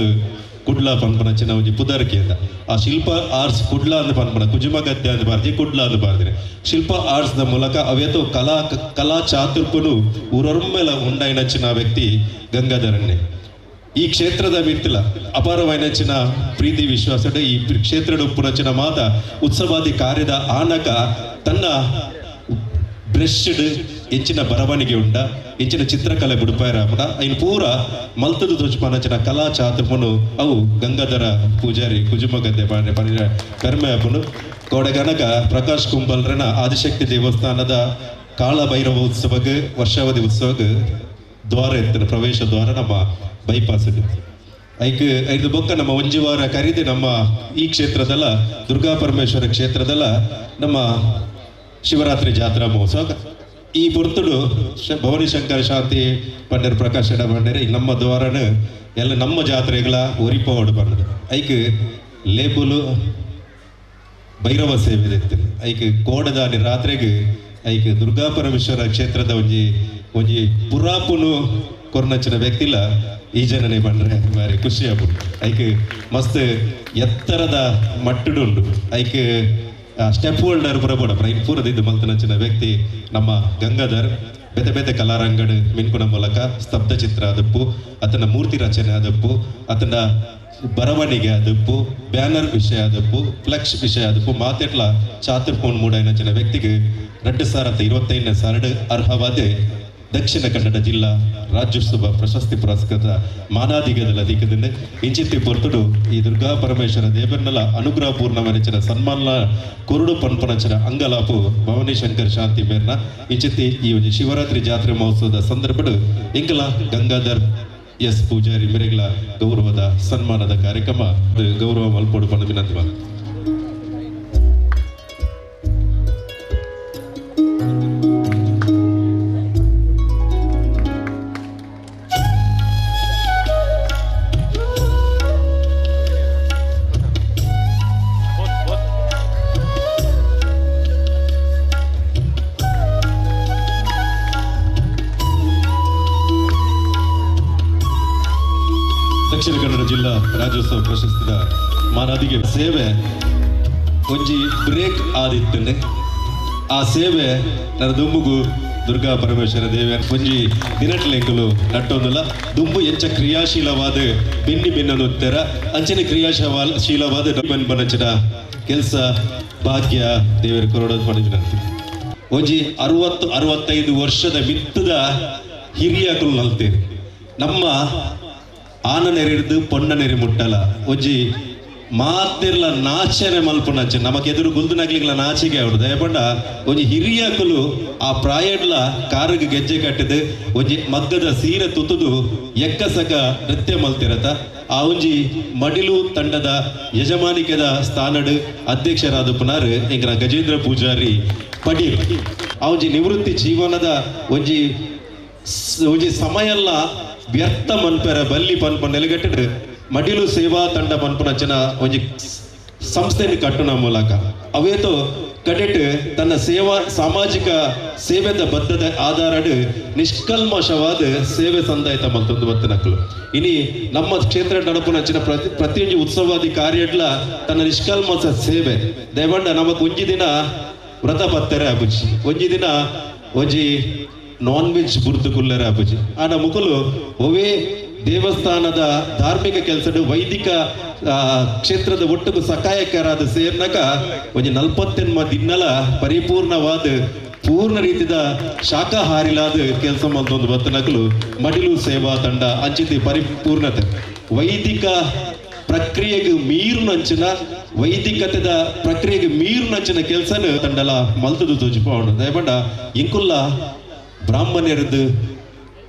ಕುಡ್ಲ ಪನ್ಪನಚಿನ ಒಂಜಿ ಪುದರ್ಕೆ ಅಂತ ಆ ಶಿಲ್ಪ ಆರ್ಟ್ಸ್ ಕುಡ್ಲ ಅಂದ್ ಪನ್ಪನ ಕುಜುಮಗದ್ದೆ ಅಂದ್ ಬಾರ್ದಿ ಕುಡ್ಲ ಅಂದ್ ಬಾರ್ದಿರಿ ಶಿಲ್ಪ ಆರ್ಟ್ಸ್ದ ಮೂಲಕ ಅವೇತೋ ಕಲಾ ಕಲಾ ಚಾತುರ್ಪುನು ಊರೊಮ್ಮೆಲ ಉಂಡೈನಚ್ಚಿನ ವ್ಯಕ್ತಿ ಗಂಗಾಧರನ್ನೇ. ಈ ಕ್ಷೇತ್ರದ ಮಿತ್ತಲ ಅಪಾರವೈನಚ್ಚಿನ ಪ್ರೀತಿ ವಿಶ್ವಾಸ ಈ ಕ್ಷೇತ್ರದ ಉಪ್ಪುನಚ್ಚಿನ ಮಾತ ಉತ್ಸವಾದಿ ಕಾರ್ಯದ ಆನಕ ತನ್ನ ಬ್ರಷ್ಡ್ ಹೆಚ್ಚಿನ ಬರವಣಿಗೆ ಉಂಡ ಹೆಚ್ಚಿನ ಚಿತ್ರಕಲೆ ಬುಡುಪಾಯರಾಮನ ಐನು ಪೂರ ಮಲ್ತದ ತೋಜ್ಪಾನಚಿನ ಕಲಾ ಚಾತುರ್ಪುನು ಅವು ಗಂಗಾಧರ ಪೂಜಾರಿ ಕುಜುಮಗದ್ದೆ ಪಾಂಡೆ ಪನಿರ ಪೆರ್ಮೆ ಕೋಡೆಗನಕ ಪ್ರಕಾಶ್ ಕುಂಬಲ್ರನ ಆದಿಶಕ್ತಿ ದೇವಸ್ಥಾನದ ಕಾಳಭೈರವ ಉತ್ಸವಕ್ಕೆ ವರ್ಷಾವಧಿ ಉತ್ಸವಕ್ಕೆ ದ್ವಾರ ಎತ್ತನ ಪ್ರವೇಶ ದ್ವಾರ ನಮ್ಮ ಬೈಪಾಸ್ ಐಕ್ ಐದು ಬೊಕ್ಕ ನಮ್ಮ ಒಂಜಿ ವಾರ ಕರೀದೆ ನಮ್ಮ ಈ ಕ್ಷೇತ್ರದಲ್ಲ ದುರ್ಗಾ ಪರಮೇಶ್ವರ ಕ್ಷೇತ್ರದಲ್ಲ ನಮ್ಮ ಶಿವರಾತ್ರಿ ಜಾತ್ರಾ ಮಹೋತ್ಸವ ಈ ಪೊರ್ತುಡು ಭವಾನಿ ಶಂಕರ ಶಾಂತಿ ಪಂಡರ್ ಪ್ರಕಾಶ್ ಬಂಡರೆ ನಮ್ಮ ದ್ವಾರನ ಎಲ್ಲ ನಮ್ಮ ಜಾತ್ರೆಗಳ ಒರಿಪೋಡು ಬಂದದು ಐಕ್ ಲೇಬುಲು ಭೈರವ ಸೇವೆ ಇರ್ತದೆ ಐಕ್ ಕೋಡದಾನಿ ರಾತ್ರಿಗೆ ಐಕ್ ದುರ್ಗಾ ಪರಮೇಶ್ವರ ಕ್ಷೇತ್ರದ ಒಂಜಿ ಒಂಜಿ ಪುರಾಪುನು ಕೊರ್ನಚ್ಚಿನ ವ್ಯಕ್ತಿಲ ಈ ಜನನೇ ಬಂದ್ರೆ ಬಾರಿ ಖುಷಿ ಆಪುಂಡು ಐಕ್ ಮಸ್ತ್ ಎತ್ತರದ ಮಟ್ಟುಡುಂಡು ಐಕ್ ಸ್ಟೆಪ್ ಹೋಲ್ಡರ್ ಪೂರ ಬೋಡ ಪೂರದ ಇದು ಮಲ್ತನಂಚಿನ ವ್ಯಕ್ತಿ ನಮ್ಮ ಗಂಗಾಧರ್ ಬೇತೆ ಬೇತೆ ಕಲಾರಂಗಡ್ ಮಿನ್ಕುನ ಮೂಲಕ ಸ್ತಬ್ಧ ಚಿತ್ರ ಆದಪ್ಪು ಆತನ ಮೂರ್ತಿ ರಚನೆ ಆದಪ್ಪು ಆತನ ಬರವಣಿಗೆ ಆದಪ್ಪು, ಬ್ಯಾನರ್ ವಿಷಯ ಆದಪ್ಪು, ಫ್ಲೆಕ್ಸ್ ವಿಷಯ ಆದಪ್ಪು ಮಾತೆಟ್ಲ ಚಾತುರ್ಪೋನ್ ಮೂಡಾಯಿನಂಚಿನ ವ್ಯಕ್ತಿಗೆ 2025ನೇ ಸಾರಡು ಅರ್ಹವಾದ ದಕ್ಷಿಣ ಕನ್ನಡ ಜಿಲ್ಲಾ ರಾಜ್ಯೋತ್ಸವ ಪ್ರಶಸ್ತಿ ಪುರಸ್ಕೃತ ಮಾನಾದಿಗದಲ್ಲ ದಿಕ್ಕದಿಂದ ಇಂಚಿತ್ತಿ ಪೊರ್ತುಡು ಈ ದುರ್ಗಾ ಪರಮೇಶ್ವರ ದೇವರ್ನಲ ಅನುಗ್ರಹ ಪೂರ್ಣ ಸನ್ಮಾನ ಕುರುಡು ಪನ್ಪನಂಚಿನ ಅಂಗಲಾಪು ಭವಾನಿ ಶಂಕರ್ ಶಾಂತಿ ಮೇರ್ನ ಇಂಚಿತ್ತಿ ಈ ಒಂದು ಶಿವರಾತ್ರಿ ಜಾತ್ರೆ ಮಹೋತ್ಸವದ ಸಂದರ್ಭಡು ಇಂಕಲ ಗಂಗಾಧರ್ ಎಸ್ ಪೂಜಾರಿ ಮೇರೆಗಳ ಗೌರವದ ಸನ್ಮಾನದ ಕಾರ್ಯಕ್ರಮ ಗೌರವ ಮಲ್ಪೋಡು ಪಂಡ ವಿನಂತಿ. ದಕ್ಷಿಣ ಕನ್ನಡ ಜಿಲ್ಲಾ ರಾಜ್ಯೋತ್ಸವ ಪ್ರಶಸ್ತಿದ ಮಾನಾದಿಗೆ ಸೇವೆ ಒಂಜಿ ಬ್ರೇಕ್ ಆದಿತ್ತನೆ ಆ ಸೇವೆ ನನ್ನ ದುಂಬುಗು ದುರ್ಗಾ ಪರಮೇಶ್ವರ ದೇವ ಒಂಜಿ ದಿನಟ್ಲೆಂಕುಲು ನಟ್ಟೊಂದುಲ ದುಂಬು ಎಂಚ ಕ್ರಿಯಾಶೀಲವಾದ ಬೆನ್ನಿ ಬೆನ್ನನುತ್ತರ ಅಂಚನೆ ಕ್ರಿಯಾಶೀಲವಾದ ಬನ್ನಂಚಿನ ಕೆಲಸ ಭಾಗ್ಯ ದೇವರ ಕೊರಡೋದು ಪಡೆದಿನಂತೆ. ಒಂಜಿ 60-65 ವರ್ಷದ ಮಿತ್ತದ ಹಿರಿಯಕುಲು ನಲ್ತೇವೆ ನಮ್ಮ ಆನ ನೆರಿಡ್ದು ಪೊಣ್ಣ ನೆರಿ ಮುಟ್ಟಲ ಒಂಜಿ ಮಾತಿರ್ಲ ನಾಚನೆ ಮಲ್ಪುನಂಚೆ ನಮಕ್ ಎದುರು ಗುಲ್ದುನಗ್ಲಿಗ್ಲ ನಾಚಿಗೆ ಅವಡು ದಯಪಂಡ ಒಂಜಿ ಹಿರಿಯಕುಲು ಆ ಪ್ರಾಯಡ್ಲ ಕಾರಿಗೆ ಗೆಜ್ಜೆ ಕಟ್ಟಿದು ಒಂಜಿ ಮಗ್ಗದ ಸೀರೆ ತುತ್ತುದು ಎಕ್ಕಸಕ ನೃತ್ಯ ಮಲ್ತಿರತ ಆ ಒಂಜಿ ಮಡಿಲು ತಂಡದ ಯಜಮಾನಿಕೆದ ಸ್ಥಾನಡು ಅಧ್ಯಕ್ಷರಾದ ಪುನಾರ್ ಎಂಕನ ಗಜೇಂದ್ರ ಪೂಜಾರಿ ಪಡೀರ್. ಆ ಒಂಜಿ ನಿವೃತ್ತಿ ಜೀವನದ ಒಂಜಿ ಒಂಜಿ ಸಮಯಲ್ಲ ವ್ಯರ್ಥ ಮನ್ಪೆರ ಬಲ್ಲಿ ಪನ್ಪ ನೆಲೆಗಟ್ಟಿಡು ಮಡಿಲು ಸೇವಾ ತಂಡ ಪನ್ಪನಂಚಿನ ಒಂಜಿ ಸಂಸ್ಥೆಯನ್ನು ಕಟ್ಟುನ ಮೂಲಕ ಅವೇತೋ ಕಡೆಟ್ ತನ್ನ ಸೇವಾ ಸಾಮಾಜಿಕ ಸೇವೆದ ಬದ್ಧತೆ ಆಧಾರಡು ನಿಷ್ಕಲ್ಮಶವಾದ ಸೇವೆ ಸಂದಾಯಿತ ಮಲ್ತೊಂದು ಬತ್ತನಕ್ಕಲು. ಇನಿ ನಮ್ಮ ಕ್ಷೇತ್ರ ನಡಪುನಂಚಿನ ಪ್ರತಿಯೊಂಜಿ ಉತ್ಸವಾದಿ ಕಾರ್ಯಡ್ಲ ತನ್ನ ನಿಷ್ಕಲ್ಮಶ ಸೇವೆ ದಯವಂಡ ನಮಕ್ ಒಂಜಿ ದಿನ ವ್ರತ ಪತ್ತೆರೆ ಅಬುಜಿ, ಒಂಜಿ ದಿನ ಒಂಜಿ ನಾನ್ ವೆಜ್ ಬುರ್ದು ಕುಲ್ಲರೆ ಅಬುಜಿ. ಆನ ಮುಕುಲು ಒವೇ ದೇವಸ್ಥಾನದ ಧಾರ್ಮಿಕ ಕೆಲಸಡು ವೈದಿಕ ಕ್ಷೇತ್ರದ ಒಟ್ಟುಗು ಸಕಾಯಕರಾದ ಸೇರ್ನಕ ಒಂಜಿ 48 ದಿನಲ ಪರಿಪೂರ್ಣವಾದ ಪೂರ್ಣ ರೀತಿದ ಶಾಕಾಹಾರಿಲಾದ ಕೆಲಸ ಮಲ್ತೊಂದು ಬತ್ತನಕಲು ಮಡಿಲು ಸೇವಾ ತಂಡ ಅಂಚಿತಿ ಪರಿಪೂರ್ಣತೆ ವೈದಿಕ ಪ್ರಕ್ರಿಯೆಗೆ ಮೀರುನಂಚಿನ ವೈದಿಕತೆದ ಪ್ರಕ್ರಿಯೆಗೆ ಮೀರುನಂಚಿನ ಕೆಲಸನ ತಂಡಲ ಮಲ್ತದು ತೋಜಿಪಾವಣ. ದಯಪಂಡ ಇಂಕುಲ್ಲ ಬ್ರಾಹ್ಮಣರದ್ದು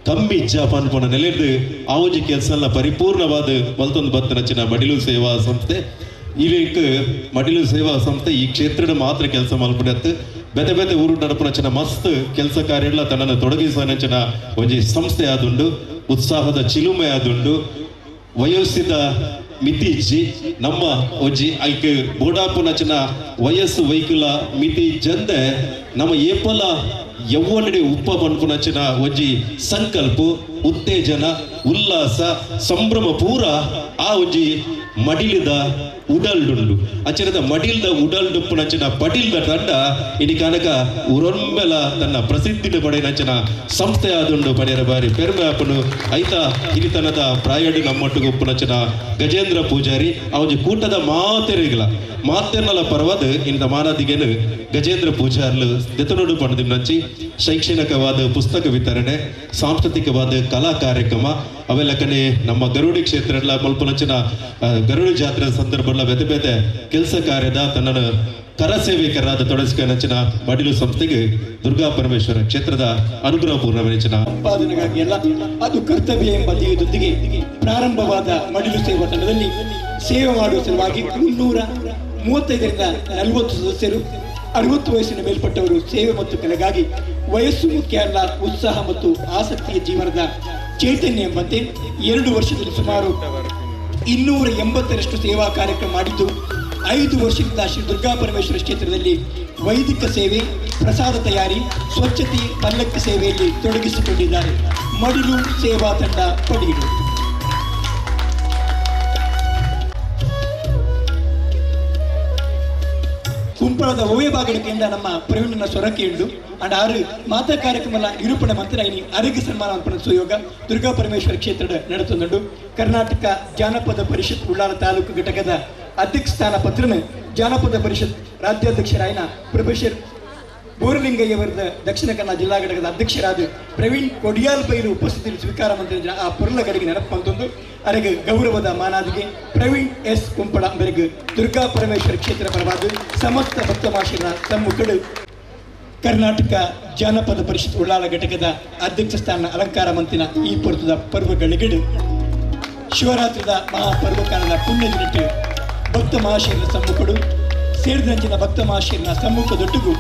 ಕಮ್ಮಿ ಇಜ್ಜ ಪನ್ಪುನ ನೆಲೆರ್ದು ಆ ಒಂಜಿ ಕೆಲಸನ ಪರಿಪೂರ್ಣವಾದ ಮಲ್ತೊಂದು ಬತ್ತನಂಚಿನ ಮಡಿಲು ಸೇವಾ ಸಂಸ್ಥೆ. ಇಲ್ಲಿಕ್ ಮಡಿಲು ಸೇವಾ ಸಂಸ್ಥೆ ಈ ಕ್ಷೇತ್ರದ ಮಾತ್ರ ಕೆಲಸ ಮಲ್ಪುನತ್ತು ಬೇತೆ ಬೇತೆ ಊರು ನಡಪುನಂಚಿನ ಮಸ್ತ್ ಕೆಲಸ ಕಾರ್ಯಗಳ ತನ್ನನ್ನು ತೊಡಗಿಸನಂಚಿನ ಒಂಜಿ ಸಂಸ್ಥೆ ಆದುಂಡು, ಉತ್ಸಾಹದ ಚಿಲುಮೆ ಆದುಂಡು, ವಯಸ್ಸಿದ ಮಿತಿ ಇಜ್ಜಿ ನಮ್ಮ ಒಂಜಿ ಐಕ್ ಬೋಡಾಪುನಂಚಿನ ವಯಸ್ಸು ವೈಕುಲ ಮಿತಿ ಜಂದೆ ನಮ್ಮ ಏಪಲ ಯೌವನಡಿ ಉಪ್ಪ ಪನ್ಪುನಂಚಿನ ಒಂಜಿ ಸಂಕಲ್ಪ ಉತ್ತೇಜನ ಉಲ್ಲಾಸ ಸಂಭ್ರಮ ಪೂರ ಆ ಒಂಜಿ ಮಡಿಲಿದ ಉಡಲ್ಡುಂಡು. ಅಂಚಿನದ ಮಡಿಲ್ದ ಉಡಲ್ಡುಪ್ಪುನಂಚಿನ ಪಡಿಲ್ದ ತಂಡ ಇನಿ ಕನಕ ಉರೊಮ್ಮೆಲ ತನ್ನ ಪ್ರಸಿದ್ಧಿ ಪಡೆಯನಂಚಿನ ಸಂಸ್ಥೆ ಆದುಂಡು ಪಡೆಯರ ಬಾರಿ ಪೆರ್ಮೆ ಆಪುಂಡು. ಐತ ಹಿರಿತನದ ಪ್ರಾಯಡು ನಮ್ಮೊಟ್ಟಿಗೆ ಉಪ್ಪುನಂಚಿನ ಗಜೇಂದ್ರ ಪೂಜಾರಿ ಆ ಒಂಜಿ ಕೂಟದ ಮಾತೆರಿಗಳ ಮಾತೆರ್ನಲ ಪರವಾದ ಇಂದ ಮಾನದಿಗೆನು ಗಜೇಂದ್ರ ಪೂಜಾರ್ಲು ದೆತನೋಡು ಪಣದಿನಂಚಿ ಶೈಕ್ಷಣಿಕವಾದ ಪುಸ್ತಕ ವಿತರಣೆ, ಸಾಂಸ್ಕೃತಿಕವಾದ ಕಲಾ ಕಾರ್ಯಕ್ರಮ ಅವೆಲ್ಲ ಕಡೆ ನಮ್ಮ ಗರುಡಿ ಕ್ಷೇತ್ರ ಮಲ್ಪುನಂಚಿನ ಗರುಡಿ ಜಾತ್ರೆ ಸಂದರ್ಭ ಬೇತೆ ಬೇತೆ ಕೆಲಸ ಕಾರ್ಯದ ತನ್ನನ್ನು ಕರಸೇವಕರಾದ ತೊಡಗಿಸಿಕೊಂಚಿನ ಮಡಿಲು ಸಂಸ್ಥೆಗೆ ದುರ್ಗಾ ಪರಮೇಶ್ವರ ಕ್ಷೇತ್ರದ ಅನುಗ್ರಹ ಪೂರ್ಣ ಸಂಪಾದನೆಗಾಗಿ ಅಲ್ಲ, ಅದು ಕರ್ತವ್ಯ ಎಂಬ ಧ್ಯೇಯದೊಂದಿಗೆ ಪ್ರಾರಂಭವಾದ ಮಡಿಲು ಸೇವಾ ತಂಡದಲ್ಲಿ ಸೇವೆ ಮಾಡುವ ಸಲುವಾಗಿ 335ರಿಂದ 40 ಸದಸ್ಯರು, 60 ವಯಸ್ಸಿನ ಮೇಲ್ಪಟ್ಟವರು ಸೇವೆ ಮತ್ತು ಕಲೆಗಾಗಿ ವಯಸ್ಸು ಮುಖ್ಯ ಅಲ್ಲ, ಉತ್ಸಾಹ ಮತ್ತು ಆಸಕ್ತಿಯ ಜೀವನದ ಚೈತನ್ಯ ಎಂಬಂತೆ 2 ವರ್ಷದಲ್ಲಿ ಸುಮಾರು 280ರಷ್ಟು ಸೇವಾ ಕಾರ್ಯಕ್ರಮ ಮಾಡಿದ್ದು, 5 ವರ್ಷದಿಂದ ಶ್ರೀ ದುರ್ಗಾ ಪರಮೇಶ್ವರ ಕ್ಷೇತ್ರದಲ್ಲಿ ವೈದಿಕ ಸೇವೆ, ಪ್ರಸಾದ ತಯಾರಿ, ಸ್ವಚ್ಛತೆ, ಪಲ್ಲಕ್ಕಿ ಸೇವೆಯಲ್ಲಿ ತೊಡಗಿಸಿಕೊಂಡಿದ್ದಾರೆ. ಮಡಿಲು ಸೇವಾ ತಂಡ ಪಡೀಲು. ಕುಂಪಳದ ಒವೇ ಭಾಗಕ್ಕೆ ನಮ್ಮ ಪ್ರವೀಣನ ಸ್ವರಕ್ಕೆ ಉಂಡು ಅಂಡ್ ಆರು ಮಾತಾ ಕಾರ್ಯಕ್ರಮ ನಿರೂಪಣೆ ಮಂತ್ರ ಇನಿ ಆರೋಗ್ಯ ಸನ್ಮಾನ ಅರ್ಪಣೆ ಸುಯೋಗ ದುರ್ಗಾ ಪರಮೇಶ್ವರ ಕ್ಷೇತ್ರದ ನಡೆತುಂಡು. ಕರ್ನಾಟಕ ಜಾನಪದ ಪರಿಷತ್ ಉಳ್ಳಾಲ ತಾಲೂಕು ಘಟಕದ ಅಧ್ಯಕ್ಷ ಸ್ಥಾನ ಪತ್ರನ ಜಾನಪದ ಪರಿಷತ್ ರಾಜ್ಯಾಧ್ಯಕ್ಷರಾಯನ ಪ್ರೊಫೆಸರ್ ಬೋರಲಿಂಗಯ್ಯವರದ ದಕ್ಷಿಣ ಕನ್ನಡ ಜಿಲ್ಲಾ ಘಟಕದ ಅಧ್ಯಕ್ಷರಾದ ಪ್ರವೀಣ್ ಕೊಡಿಯಾಲ್ ಬೈಲು ಉಪಸ್ಥಿತಿಯಲ್ಲಿ ಸ್ವೀಕಾರ ಮಂತ್ರಿ ಆ ಪೊರ್ಲ ಕಡೆಗೆ ನೆನಪು ಅರೆಗೆ ಗೌರವದ ಮಾನಾದಿಗೆ ಪ್ರವೀಣ್ ಎಸ್ ಕುಂಪಳ ಅವರಿಗೆ ದುರ್ಗಾ ಪರಮೇಶ್ವರ ಕ್ಷೇತ್ರ ಪರವಾದ ಸಮಸ್ತ ಭಕ್ತ ಮಾಶಿನ ಸಮ್ಮುಖಡು ಕರ್ನಾಟಕ ಜಾನಪದ ಪರಿಷತ್ ಉಳ್ಳಾಲ ಘಟಕದ ಅಧ್ಯಕ್ಷ ಸ್ಥಾನ ಅಲಂಕಾರ ಮಂತಿನ ಈ ಪೊರ್ತದ ಪರ್ವಗಳಿಗಡು ಶಿವರಾತ್ರಿದ ಮಹಾಪರ್ವಕಾಲದ ಪುಣ್ಯ ದಿನಟ್ಟು ಭಕ್ತ ಮಹಾಶಯರ ಸಮ್ಮುಖಡು ಸೇರಿದಂಚಿನ ಭಕ್ತ ಮಹಾಶಯರ ಸಮ್ಮುಖದೊಟ್ಟಿಗೂ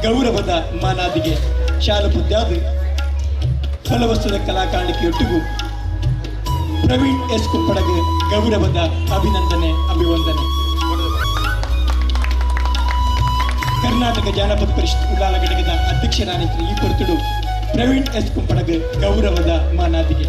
ಗೌರವದ ಮಾನಾದಿಗೆ ಶಾಲು ಬುದ್ಧಾದ ಫಲವಸ್ತುದ ಕಲಾಕಾರಣಿಕೆಯೊಟ್ಟಿಗೂ ಪ್ರವೀಣ್ ಎಸ್ ಕುಪ್ಪಳಗೆ ಗೌರವದ ಅಭಿನಂದನೆ ಅಭಿವಂದನೆ. ಕರ್ನಾಟಕ ಜಾನಪದ ಪರಿಷತ್ ಉಳ್ಳಾಲ ಘಟಕದ ಅಧ್ಯಕ್ಷರಾಗಿದ್ದ ಈ ಪೊರ್ತುಡು ಪ್ರವೀಣ್ ಎಸ್ ಕುಂಪಳಗೆ ಗೌರವದ ಮಾನಾದಿಗೆ.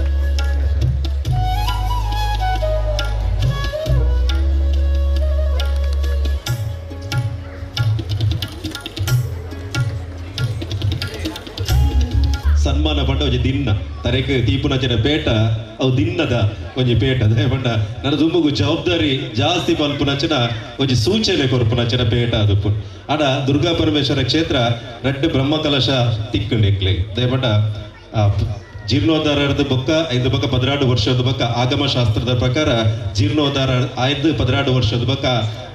ಸನ್ಮಾನ ಪಂಡ ಒಂಜಿ ದಿನ್ನ ತರೆಕ್ ತೀಪುನಂಚಿನ ಪೇಟ ಅವು ದಿನ್ನದ ಒಂಜಿ ಪೇಟ ಅದೇ ಪಂಡ ನನ್ನ ದುಂಬುಗು ಜವಾಬ್ದಾರಿ ಜಾಸ್ತಿ ಪಲ್ಪುನಂಚಿನ ಒಂಜಿ ಸೂಚನೆ ಕೊರ್ಪುನಂಚಿನ ಪೇಟ ಅದು. ಆಡ ದುರ್ಗಾ ಪರಮೇಶ್ವರ ಕ್ಷೇತ್ರ ರಡ್ಡು ಬ್ರಹ್ಮಕಲಶ ತಿಕ್ಕು ನೆಕ್ಲೆ ದಯ ಪಂಡ ಜೀರ್ಣೋದ್ಧಾರದ ಬೊಕ್ಕ ಐದು ಬೊಕ್ಕ 12 ವರ್ಷದ ಬೊಕ್ಕ ಆಗಮ ಶಾಸ್ತ್ರದ ಪ್ರಕಾರ ಜೀರ್ಣೋದ್ಧಾರ 5 12 ವರ್ಷದ ಬೊಕ್ಕ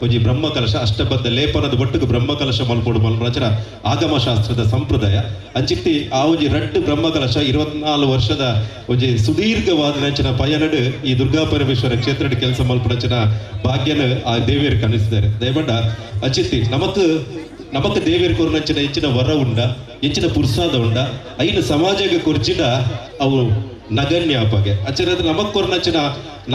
ಒಂಜಿ ಬ್ರಹ್ಮಕಲಶ ಅಷ್ಟಬದ್ಧ ಲೇಪನದ ಒಟ್ಟಿಗೆ ಬ್ರಹ್ಮಕಲಶ ಮಲ್ಪೋಡು ಮಲ್ಪನಚನ ಆಗಮ ಶಾಸ್ತ್ರದ ಸಂಪ್ರದಾಯ. ಅಂಚಿತ್ತಿ ಆ ಒಂಜಿ ರಡ್ಡು ಬ್ರಹ್ಮಕಲಶ 24 ವರ್ಷದ ಒಂಜಿ ಸುದೀರ್ಘವಾದ ನಂಚಿನ ಪಯಣಡು ಈ ದುರ್ಗಾ ಪರಮೇಶ್ವರ ಕ್ಷೇತ್ರದ ಕೆಲಸ ಮಲ್ಪನಚನ ಭಾಗ್ಯನ ಆ ದೇವಿಯರು ಕಣಿಸಿದ್ದಾರೆ. ದಯಮಂಡ ಅಂಚಿತ್ತಿ ನಮಕ್ ನಮಕ್ ದೇವಿಯರು ಕೊರ್ನಂಚಿನ ಹೆಚ್ಚಿನ ವರ ಉಂಡ ಹೆಚ್ಚಿನ ಪುರ್ಸಾದ ಉಂಡ ಐನು ಸಮಾಜಕ್ಕೆ ಕೊರ್ಜಿಡ ಅವು ನಗಣ್ಯ ಅಪ್ಪಗೆ ಅಚ್ಚರ ನಮಕ್ ಕೊರ್ನಂಚಿನ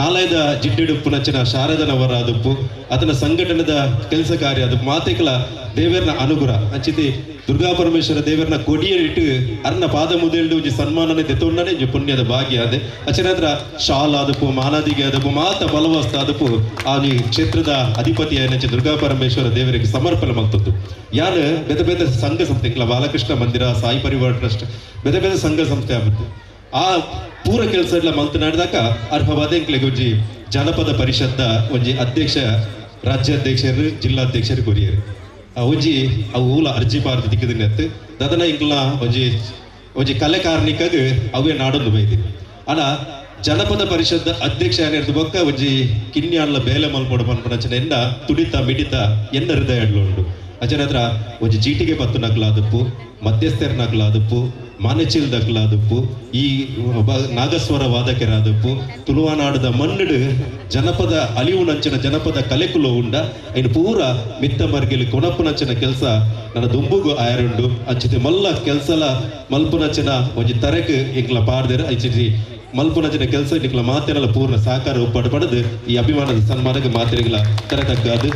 ನಾಲಯದ ಜಿಡ್ಡಿಡುಪ್ಪುನಂಚಿನ ಶಾರದನ ವರ ಅದುಪ್ಪು ಅದನ್ನ ಸಂಘಟನೆದ ಕೆಲಸ ಕಾರ್ಯ ಅದು ಮಾತೆಕಲ ದೇವರನ ಅನುಗುರ ಅಂಚಿತಿ ದುರ್ಗಾ ಪರಮೇಶ್ವರ ದೇವರನ ಕೊಡಿಯಲಿಟ್ಟು ಅರ್ನ ಪಾದ ಮುದೇಲ್ಡು ಒಂಜಿ ಸನ್ಮಾನನೆ ದೆತೊಂಡನೆ ಒಂಜಿ ಪುಣ್ಯದ ಭಾಗ್ಯ ಅದೇ ಅಚ್ಚರ ಶಾಲ್ ಆದಪ್ಪು ಮಾನಾದಿಗೆ ಆದಪ್ಪು ಮಾತ ಬಲವಸ್ತ ಆದಪ್ಪು ಆ ಕ್ಷೇತ್ರದ ಅಧಿಪತಿ ಏನಂಚೆ ದುರ್ಗಾ ಪರಮೇಶ್ವರ ದೇವರಿಗೆ ಸಮರ್ಪಣೆ ಮಾಡ್ತದ್ದು. ಯಾರು ಬೇರೆ ಬೇರೆ ಸಂಘ ಸಂಸ್ಥೆ ಇಲ್ಲ ಬಾಲಕೃಷ್ಣ ಮಂದಿರ ಸಾಯಿ ಪರಿವಾರ ಟ್ರಸ್ಟ್ ಬೇರೆ ಬೇರೆ ಸಂಘ ಸಂಸ್ಥೆ ಆಗುತ್ತೆ ಆ ಪೂರ ಕೆಲಸ ಎಲ್ಲ ಮಲ್ತು ನಡೆದಾಗ ಅರ್ಹವಾದ ಎಂಕ್ಲೆಗ್ ಒಂಜಿ ಜಾನಪದ ಪರಿಷತ್ದ ಒಂಜಿ ಅಧ್ಯಕ್ಷ ರಾಜ್ಯಾಧ್ಯಕ್ಷರು ಜಿಲ್ಲಾಧ್ಯಕ್ಷರು ಕೊರಿಯರು ಆ ಒಂಜಿ ಅವು ಊಲ ಅರ್ಜಿ ಪಾರ್ದು ದಿಕ್ಕದಿನೆತ್ತು ದದನ ಇಂಕ್ಲ ಒಂಜಿ ಒಂಜಿ ಕಲೆ ಕಾರ್ಣಿಕಾಗ ಅವೇ ನಾಡೊಂದು ಬೈದಿ. ಆನ ಜನಪದ ಪರಿಷತ್ ಅಧ್ಯಕ್ಷ ಏನಿರ್ದು ಬೊಕ್ಕ ಒಂಜಿ ಕಿನ್ಯಾನ್ಲ ಬೇಲೆ ಮಲ್ಪೋಡು ಮನ್ಪುನಂಚಿನ ಎನ್ನ ತುಡಿತ ಮಿಡಿತ ಎನ್ನ ಹೃದಯ ಉಂಡು. ಅಚನ ಹತ್ರ ಒಂಜಿ ಚೀಟಿಗೆ ಪತ್ತು ನಕಲಾದಪ್ಪು ಮಧ್ಯಸ್ಥರ ನಕಲಾದಪ್ಪು ಮಾನಚಿಲ್ ದಕ್ಲಾದಪ್ಪು ಈ ನಾಗಸ್ವರ ವಾದಕರಾದಪ್ಪು ತುಳುವನಾಡದ ಮಣ್ಣುಡು ಜನಪದ ಅಲಿವುನಂಚಿನ ಜನಪದ ಕಲೆಕುಲ ಉಂಡ ಐನು ಪೂರ ಮಿತ್ತ ಮರ್ಗಿಲಿ ಕೊಣಪುನಂಚಿನ ಕೆಲಸ ನನ್ನ ದುಂಬುಗು ಆಯರುಂಡು. ಅಂಚಿತಿ ಮಲ್ಲ ಕೆಲಸಲ ಮಲ್ಪುನಂಚಿನ ಒಂಜಿ ತರಕ್ ಇಂಕ್ಲ ಪಾಡ್ದೇರು ಅಂಚಿತಿ ಮಲ್ಪುನಂಚಿನ ಕೆಲಸ ಇಂಕ್ಲ ಮಾತೆನಲ ಪೂರ್ಣ ಸಹಕಾರ ಒಪ್ಪಡು ಪಡೆದು ಈ ಅಭಿಮಾನದ ಸನ್ಮಾನಕ್ಕೆ ಮಾತೆರಿಗಳ ತರತಕ್ಕಾದು.